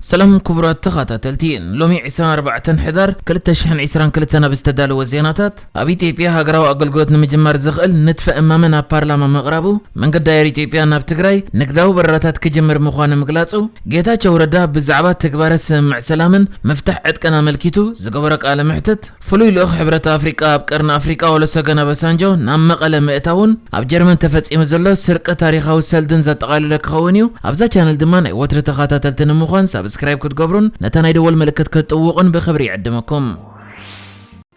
ሰላም ክቡራት ተኸታተልቲ፣ ሎሚ ዕስራን ኣርባዕተን ሕዳር ክልተ ሽሕን ዕስራን ክልተን ኣብ ዝተዳለወ ዜናታት፣ ኣብ ኢትዮጵያ ሃገራዊ ኣገልግሎት ንምጅማር ዘኽእል ንድፈ እማመ ናብ ፓርላማ ምቕራቡ፣ መንገዲ ኣየር ኢትዮጵያ ናብ ትግራይ ንግዳዊ በረራታት ክጅምር ምዃኑ ምግላጹ፣ ጌታቸው ረዳ ብዛዕባ ትግባረ ስምምዕ ሰላምን ምፍታሕ ዕጥቅን ኣመልኪቱ ዝገበሮ ቃለ መሕትት፣ ፍሉይ ልኡኽ ሕብረት ኣፍሪቃ ኣብ ቀርኒ ኣፍሪቃ ኦሉሰገን ኦባሳንጆ ናብ መቐለ ምእታውን ኣብ ጀርመን ተፈጺሙ ዘሎ ስርቂ ታሪኻዊ ሰልድን ዘጠቓለለ ክኸውን እዩ። ኣብዛ ቻነል ድማ ናይ ወትሪ ተኸታተልቲ ንምዃን ሳብስክራይብ ክትገብሩን ነታ ናይ ደወል ምልክት ክትጥውቑን ብኽብሪ ይዕድመኩም።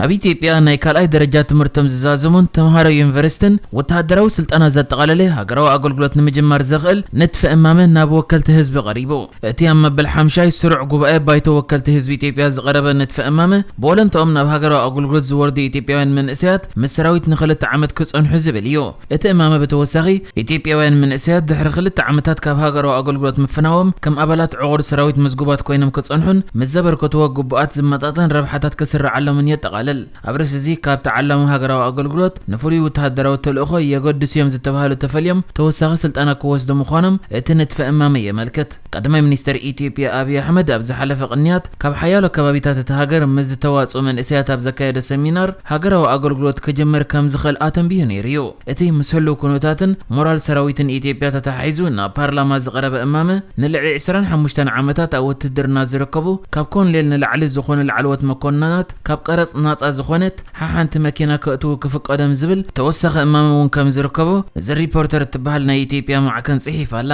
ኣብ ኢትዮጵያ ናይ ካልኣይ ደረጃ ትምህርቶም ዝዛዘሙን ተምሃሮ ዩኒቨርሲቲን ወተሃደራዊ ስልጠና ዘጠቓለለ ሃገራዊ ኣገልግሎት ንምጅማር ዘኽእል ንድፈ እማመ ናብ ወከልቲ ህዝቢ ቀሪቡ። እቲ ኣብ መበል ሓምሻይ ስሩዕ ጉባኤ ባይቶ ወከልቲ ህዝቢ ኢትዮጵያ ዝቐረበ ንድፈ እማመ፣ ብወለንትኦም ናብ ሃገራዊ ኣገልግሎት ዝወርዱ ኢትዮጵያውያን መንእሰያት ምስ ሰራዊት ንኽልተ ዓመት ክጸንሑ ዝብል እዩ። እቲ እማመ ብተወሳኺ፣ ኢትዮጵያውያን መንእሰያት ድሕሪ ክልተ ዓመታት ካብ ሃገራዊ ኣገልግሎት ምፍናዎም፣ ከም ኣባላት ዕቑር ሰራዊት ምዝጉባት ኮይኖም ክጸንሑን ምስ ዘበርከትዎ ግቡኣት ዝመጣጠን ረብሓታት ክስርዓሎምን የጠቓልል። ኣብ ርእሲ እዚ፣ ካብ ተዓላሚ ሃገራዊ ኣገልግሎት ንፍሉይ ወተሃደራዊ ተልእኾ የገድሱ እዮም ዝተባህሉ ተፈልዮም ተወሳኺ ስልጠና ክወስዱ ምዃኖም እቲ ንድፈ እማመ የመልክት። ቀዳማይ ሚኒስተር ኢትዮጵያ ኣብይ ኣሕመድ ኣብ ዝሓለፈ ቅንያት ካብ ሓያሎ ከባቢታት እታ ሃገር ምስ ዝተዋጽኡ መንእሰያት ኣብ ዘካየዶ ሰሚናር፣ ሃገራዊ ኣገልግሎት ክጅምር ከም ዝኽእል ኣተንቢሁ ነይሩ እዩ። እቲ ምስ ህሉው ኩነታትን ሞራል ሰራዊትን ኢትዮጵያ ተተሓሒዙ ናብ ፓርላማ ዝቐረበ እማመ፣ ንልዕሊ ዕስራን ሓሙሽተን ዓመታት ኣብ ውትድርና ዝርከቡ፣ ካብ ኮሎኔል ንላዕሊ ዝኾኑ ላዕለዎት መኮንናት፣ ካብ ቀረጽ ናጻ ዝኾነት ሓሓንቲ መኪና ከእትዉ ክፍቀዶም ዝብል ተወሳኺ እማመ እውን ከም ዝርከቦ፣ እዚ ሪፖርተር እትበሃል ናይ ኢትዮጵያ ማዕከን ጽሒፋ ኣላ።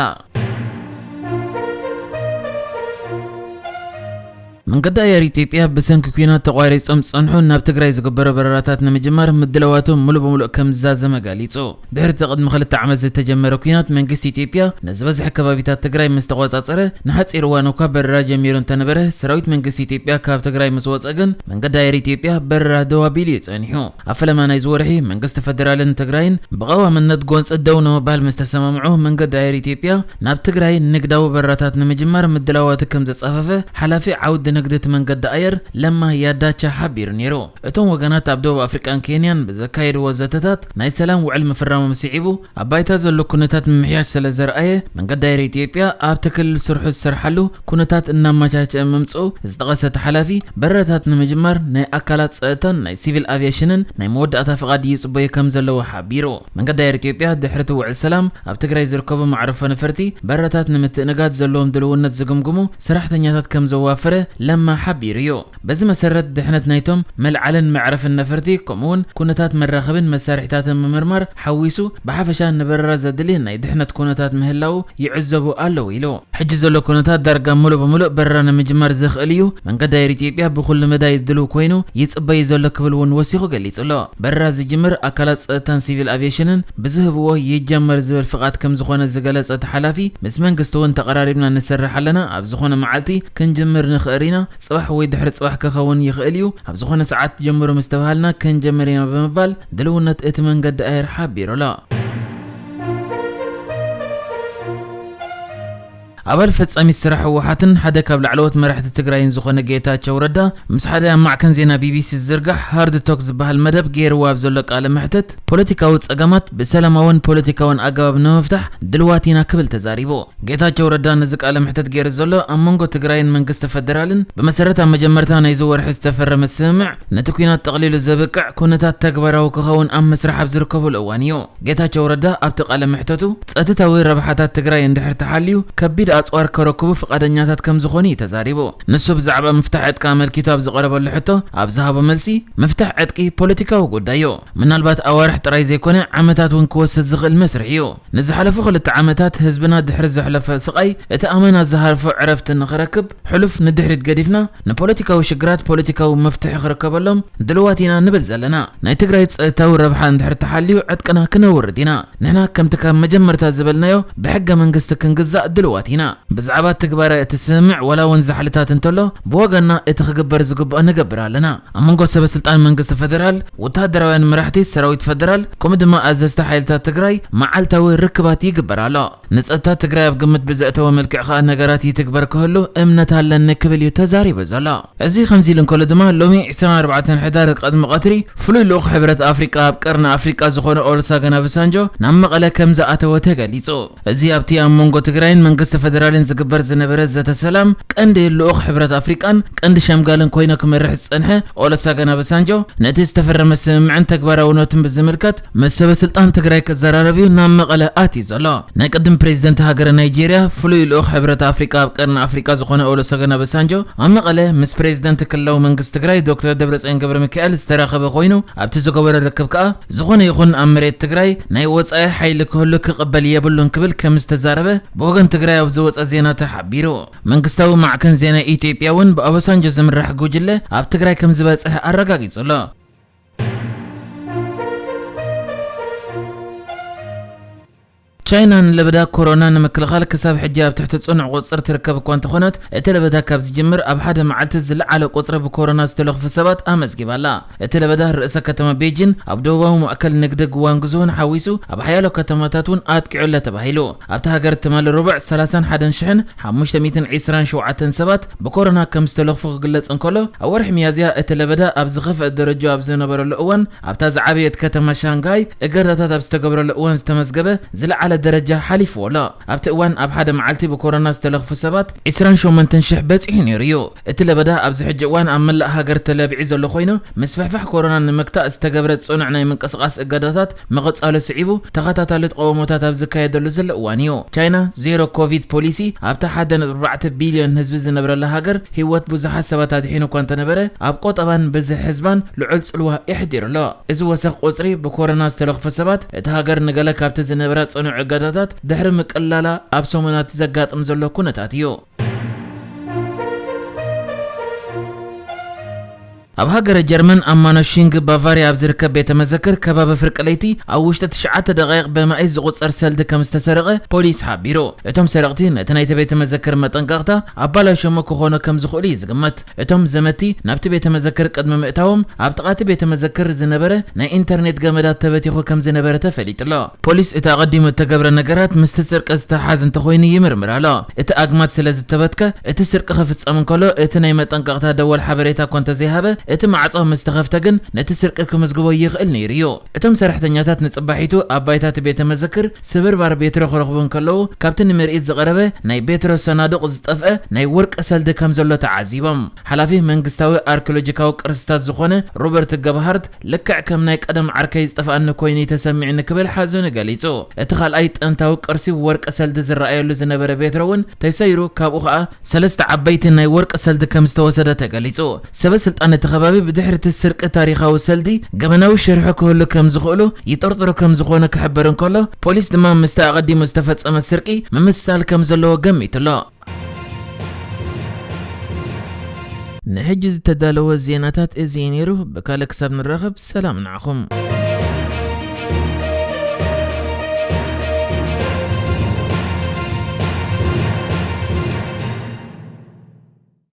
መንገዲ ኣየር ኢትዮጵያ ብሰንኪ ኲናት ተቋሪጾም ዝጸንሑ ናብ ትግራይ ዝግበሩ በረራታት ንምጅማር ምድላዋቱ ሙሉእ ብሙሉእ ከም ዝዛዘመ ገሊጹ። ድሕሪ እቲ ቅድሚ ክልተ ዓመት ዝተጀመረ ኲናት፣ መንግስቲ ኢትዮጵያ ንዝበዝሐ ከባቢታት ትግራይ ምስ ተቖጻጸረ፣ ንሓጺር እዋን እኳ በረራ ጀሚሩ እንተነበረ፣ ሰራዊት መንግስቲ ኢትዮጵያ ካብ ትግራይ ምስ ወጸ ግን፣ መንገዲ ኣየር ኢትዮጵያ በረራ ደው ኣቢሉ እዩ ጸኒሑ። ኣብ ፈለማ ናይዚ ወርሒ፣ መንግስቲ ፈደራልን ትግራይን ብቐዋምነት ጎንጺ ደው ንምባል ምስ ተሰማምዑ፣ መንገዲ ኣየር ኢትዮጵያ ናብ ትግራይ ንግዳዊ በረራታት ንምጅማር ምድላዋት ከም ዘጻፈፈ ሓላፊ ዓውዲ ንግዲ እቲ መንገዲ ኣየር ለማ ያዳቻ ሓቢሩ ነይሩ። እቶም ወገናት ኣብ ደቡብ ኣፍሪቃን ኬንያን ብዘካየድዎ ዘተታት ናይ ሰላም ውዕል ምፍራሞም ስዒቡ፣ ኣብ ባይታ ዘሎ ኩነታት ምምሕያሽ ስለ ዘርኣየ፣ መንገዲ ኣየር ኢትዮጵያ ኣብቲ ክልል ስርሑ ዝሰርሓሉ ኩነታት እናመቻቸአ ምምጽኡ ዝጠቐሰ እቲ ሓላፊ፣ በረራታት ንምጅማር ናይ ኣካላት ጸጥታን ናይ ሲቪል ኣቪየሽንን ናይ መወዳእታ ፍቓድ ይጽበዩ ከም ዘለዉ ሓቢሩ። መንገዲ ኣየር ኢትዮጵያ ድሕሪ እቲ ውዕል ሰላም ኣብ ትግራይ ዝርከቡ መዕርፎ ነፈርቲ በረራታት ንምትእንጋድ ዘለዎም ድልውነት ዝግምግሙ ሰራሕተኛታት ከም ዘዋፈረ ለማ ሓቢሩ እዩ። በዚ መሰረት፣ ድሕነት ናይቶም መልዓልን መዕረፍን ነፈርቲ፣ ከምኡውን ኩነታት መራኸብን መሳርሒታትን ምምርማር ሓዊሱ፣ ብሓፈሻ ንበረራ ዘድሊ ናይ ድሕነት ኩነታት ምህላዉ ይዕዘቡ ኣለዉ ኢሉ። ሕጂ ዘሎ ኩነታት ዳርጋ ምሉእ ብምሉእ በረራ ንምጅማር ዘኽእል እዩ። መንገዲ ኣየር ኢትዮጵያ ብኹሉ መዳይ ድሉው ኮይኑ ይጽበይ ዘሎ ክብል እውን ወሲኹ ገሊጹ ኣሎ። በረራ ዝጅምር ኣካላት ጸጥታን ሲቪል ኣቪየሽንን ብዝህብዎ ይጀመር ዝብል ፍቓድ ከም ዝኾነ ዝገለጸ እቲ ሓላፊ፣ ምስ መንግስቲ እውን ተቐራሪብና ንሰርሕ ኣለና። ኣብ ዝኾነ መዓልቲ ክንጅምር ንኽእል ኢና። ጽባሕ ወይ ድሕሪ ጽባሕ ክኸውን ይኽእል እዩ። ኣብ ዝኾነ ሰዓት ጀምሩ ምስ ተባሃልና ክንጀምር ኢና ብምባል ድልውነት እቲ መንገዲ ኣየር ሓቢሩ ኣሎ። ኣባል ፈጻሚት ስራሕ ህወሓትን ሓደ ካብ ላዕለዎት መራሕቲ ትግራይን ዝኾነ ጌታቸው ረዳ ምስ ሓደ ኣብ ማዕከን ዜና ቢቢሲ ዝዝርጋሕ ሃርድ ቶክ ዝበሃል መደብ ገይርዎ ኣብ ዘሎ ቃለ መሕትት፣ ፖለቲካዊ ጸገማት ብሰላማውን ፖለቲካውን ኣገባብ ንምፍታሕ ድልዋት ኢና ክብል ተዛሪቡ። ጌታቸው ረዳ ነዚ ቃለ መሕትት ገይሩ ዘሎ ኣብ መንጎ ትግራይን መንግስቲ ፈደራልን ብመሰረት ኣብ መጀመርታ ናይዚ ወርሒ ዝተፈረመ ስምምዕ ነቲ ኲናት ጠቕሊሉ ዘብቅዕ ኩነታት ተግባራዊ ክኸውን ኣብ ምስራሕ ኣብ ዝርከበሉ እዋን እዩ። ጌታቸው ረዳ ኣብቲ ቃለ መሕተቱ፣ ጸጥታዊ ረብሓታት ትግራይ እንድሕር ተሓልዩ፣ ከቢድ ኣጽዋር ከረክቡ ፍቓደኛታት ከም ዝኾኑ እዩ ተዛሪቡ። ንሱ ብዛዕባ ምፍታሕ ዕጥቂ ኣመልኪቱ ኣብ ዝቐረበሉ ሕቶ ኣብ ዝሃቦ መልሲ፣ ምፍታሕ ዕጥቂ ፖለቲካዊ ጉዳይ እዩ። ምናልባት ኣዋርሕ ጥራይ ዘይኮነ፣ ዓመታት እውን ክወስድ ዝኽእል መስርሕ እዩ። ንዝሓለፉ ክልተ ዓመታት ህዝብና ድሕሪ ዘሕለፎ ስቓይ፣ እቲ ኣመና ዝሃርፎ ዕረፍቲ ንኽረክብ፣ ሕሉፍ ንድሕሪት ገዲፍና፣ ንፖለቲካዊ ሽግራት ፖለቲካዊ መፍትሒ ክርከበሎም ድልዋት ኢና ንብል ዘለና። ናይ ትግራይ ጸጥታዊ ረብሓ እንድሕር ተሓልዩ ዕጥቅና ክነውርድ ኢና። ንሕና ከምቲ ካብ መጀመርታ ዝበልናዮ ብሕገ መንግስቲ ክንግዛእ ድልዋት ኢና። ብዛዕባ ትግባረ እቲ ስምምዕ ዋላ እውን ዛሕልታት እንተሎ ብወገንና እቲ ክግበር ዝግብኦ ንገብር ኣለና። ኣብ መንጎ ሰበ ስልጣን መንግስቲ ፈደራል፣ ወተሃደራውያን መራሕቲ ሰራዊት ፈደራል ከምኡ ድማ ኣዘዝቲ ሓይልታት ትግራይ መዓልታዊ ርክባት ይግበር ኣሎ። ንጸጥታ ትግራይ ኣብ ግምት ብዘእተወ መልክዕ ከኣ ነገራት ይትግበር ክህሉ እምነት ኣለኒ ክብል እዩ ተዛሪቡ ዘሎ። እዚ ከምዚ ኢሉ እንከሎ ድማ ሎሚ ዕስራን ኣርባዕተን ሕዳር ቅድሚ ቀትሪ ፍሉይ ልኡኽ ሕብረት ኣፍሪቃ ኣብ ቀርኒ ኣፍሪቃ ዝኾነ ኦሉሰገን ኦባሳንጆ ናብ መቐለ ከም ዝኣተወ ተገሊጹ። እዚ ኣብቲ ኣብ መንጎ ትግራይን መንግስቲ ፌደራልን ዝግበር ዝነበረ ዘተ ሰላም ቀንዲ ልኡኽ ሕብረት ኣፍሪቃን ቀንዲ ሸምጋልን ኮይኑ ክመርሕ ዝጸንሐ ኦሎሳገን ኣበሳንጆ፣ ነቲ ዝተፈረመ ስምምዕን ተግባራውነቱን ብዝምልከት ምስ ሰበ ስልጣን ትግራይ ክዘራረብ እዩ ናብ መቐለ ኣትዩ ዘሎ። ናይ ቅድም ፕሬዚደንት ሃገረ ናይጄርያ ፍሉይ ልኡኽ ሕብረት ኣፍሪቃ ኣብ ቀርኒ ኣፍሪቃ ዝኾነ ኦሎሳገን ኣበሳንጆ ኣብ መቐለ ምስ ፕሬዚደንት ክልላዊ መንግስቲ ትግራይ ዶክተር ደብረጽዮን ገብረ ሚካኤል ዝተራኸበ ኮይኑ፣ ኣብቲ ዝገበሮ ርክብ ከኣ ዝኾነ ይኹን ኣብ መሬት ትግራይ ናይ ወጻኢ ሓይሊ ክህሉ ክቕበል የብሉን ክብል ከም ዝተዛረበ ብወገን ትግራይ ኣብ ዝወጸ ዜና ተሓቢሩ። መንግስታዊ ማዕከን ዜና ኢትዮጵያ እውን ብኣበሳንጆ ዝምራሕ ጉጅለ ኣብ ትግራይ ከም ዝበጽሐ ኣረጋጊጹ ኣሎ። ቻይና ንለበዳ ኮሮና ንምክልኻል ክሳብ ሕጂ ኣብ ትሕቲ ጽኑዕ ቁጽሪ ትርከብ እኳ እንተኾነት፣ እቲ ለበዳ ካብ ዝጅምር ኣብ ሓደ መዓልቲ ዝለዓለ ቁጽሪ ብኮሮና ዝተለኽፉ ሰባት ኣመዝጊባ ኣላ። እቲ ለበዳ ርእሰ ከተማ ቤጂን ኣብ ደቡባዊ ማእከል ንግዲ ጉዋንግዙውን ሓዊሱ ኣብ ሓያሎ ከተማታት እውን ኣጥቂዑ ኣሎ ተባሂሉ። ኣብታ ሃገር ትማሊ ረቡዕ ሰላሳን ሓደን ሽሕን ሓሙሽተ ሚእትን ዕስራን ሸውዓተን ሰባት ብኮሮና ከም ዝተለኽፉ ክግለጽ እንከሎ፣ ኣብ ወርሒ ሚያዝያ እቲ ለበዳ ኣብ ዝኸፍአ ደረጃ ኣብ ዝነበረሉ እዋን ኣብታ ዝዓበየት ከተማ ሻንግሃይ እገዳታት ኣብ ዝተገብረሉ እዋን ዝተመዝገበ ዝለዓለ ደረጃ ሓሊፍዎ ኣሎ። ኣብቲ እዋን ኣብ ሓደ መዓልቲ ብኮሮና ዝተለኽፉ ሰባት ዕስራን ሸሞንተን ሽሕ በጺሑ ነይሩ እዩ። እቲ ለበዳ ኣብዚ ሕጂ እዋን ኣብ መላእ ሃገር ተለቢዑ ዘሎ ኮይኑ፣ ምስፍሕፋሕ ኮሮና ንምግታእ ዝተገብረ ጽኑዕ ናይ ምንቅስቓስ እገዳታት ምቕጻሉ ስዒቡ፣ ተኸታታሊ ተቓውሞታት ኣብ ዝካየደሉ ዘሎ እዋን እዩ። ቻይና ዜሮ ኮቪድ ፖሊሲ ኣብታ ሓደ ነጥቢ ኣርባዕተ ቢልዮን ህዝቢ ዝነብረላ ሃገር ህይወት ብዙሓት ሰባት ኣድሒኑ እኳ እንተነበረ፣ ኣብ ቆጠባን ብዝሒ ህዝባን ልዑል ጽልዋ የሕዲሩ ኣሎ። እዚ ወሰኽ ቁጽሪ ብኮሮና ዝተለኽፉ ሰባት፣ እቲ ሃገር ንገለ ካብቲ ዝነበራ ጽኑዕ እገዳታት ድሕሪ ምቅላላ ኣብ ሰሙናት ዘጋጥም ዘሎ ኩነታት እዩ። ኣብ ሃገረ ጀርመን ኣብ ማኖሺንግ ባቫርያ ኣብ ዝርከብ ቤተ መዘክር ከባቢ ፍርቂ ለይቲ ኣብ ውሽጢ ትሽዓተ ደቓይቕ ብማእስ ዝቑጸር ሰልዲ ከም ዝተሰረቐ ፖሊስ ሓቢሩ። እቶም ሰረቕቲ ነቲ ናይቲ ቤተ መዘክር መጠንቀቕታ ኣባላሸሞ ክኾኑ ከም ዝኽእሉ እዩ ዝግመት። እቶም ዘመቲ ናብቲ ቤተ መዘክር ቅድሚ ምእታዎም ኣብ ጥቓ እቲ ቤተ መዘክር ዝነበረ ናይ ኢንተርኔት ገመዳት ተበቲኹ ከም ዝነበረ ተፈሊጡ ኣሎ። ፖሊስ እቲ ኣቐዲሙ እተገብረ ነገራት ምስቲ ስርቂ ዝተሓሓዝ እንተኾይኑ ይምርምር ኣሎ። እቲ ኣግማድ ስለ ዝተበትከ እቲ ስርቂ ክፍጸም እንከሎ እቲ ናይ መጠንቀቕታ ደወል ሓበሬታ እኳ እንተዘይሃበ፣ እቲ ማዕጾ ምስ ተኸፍተ ግን ነቲ ስርቂ ክምዝግቦ ይኽእል ነይሩ እዩ። እቶም ሰራሕተኛታት ንጽባሒቱ ኣብ ባይታ እቲ ቤተ መዘክር ስብርባር ቤትሮ ክረኽቡ እንከለዉ፣ ካብቲ ንምርኢት ዝቐረበ ናይ ቤትሮ ሰናዱቕ ዝጠፍአ ናይ ወርቂ ሰልዲ ከም ዘሎ ተዓዚቦም። ሓላፊ መንግስታዊ ኣርኪኦሎጂካዊ ቅርስታት ዝኾነ ሮበርት ገብሃርት፣ ልክዕ ከም ናይ ቀደም ዓርከይ ዝጠፍኣኒ ኮይኑ ተሰሚዑኒ ክብል ሓዘኑ ገሊጹ። እቲ ካልኣይ ጥንታዊ ቅርሲ ወርቂ ሰልዲ ዝረኣየሉ ዝነበረ ቤትሮ እውን ተሰይሩ፣ ካብኡ ኸኣ ሰለስተ ዓበይቲ ናይ ወርቂ ሰልዲ ከም ዝተወሰደ ተገሊጹ። ሰበ ስልጣን እቲ ከባቢ ብድሕሪ እቲ ስርቂ ታሪኻዊ ሰልዲ ገበናዊ ሽርሒ ክህሉ ከም ዝኽእሉ ይጥርጥሩ ከም ዝኾኑ ክሕበር እንከሎ፣ ፖሊስ ድማ ምስቲ ኣቐዲሙ ዝተፈጸመ ስርቂ ምምስሳል ከም ዘለዎ ገሚቱ ኣሎ። ንሕጂ ዝተዳለወ ዜናታት እዚ እዩ ነይሩ። ብካልእ ክሳብ ንራኸብ ሰላም ንዓኹም።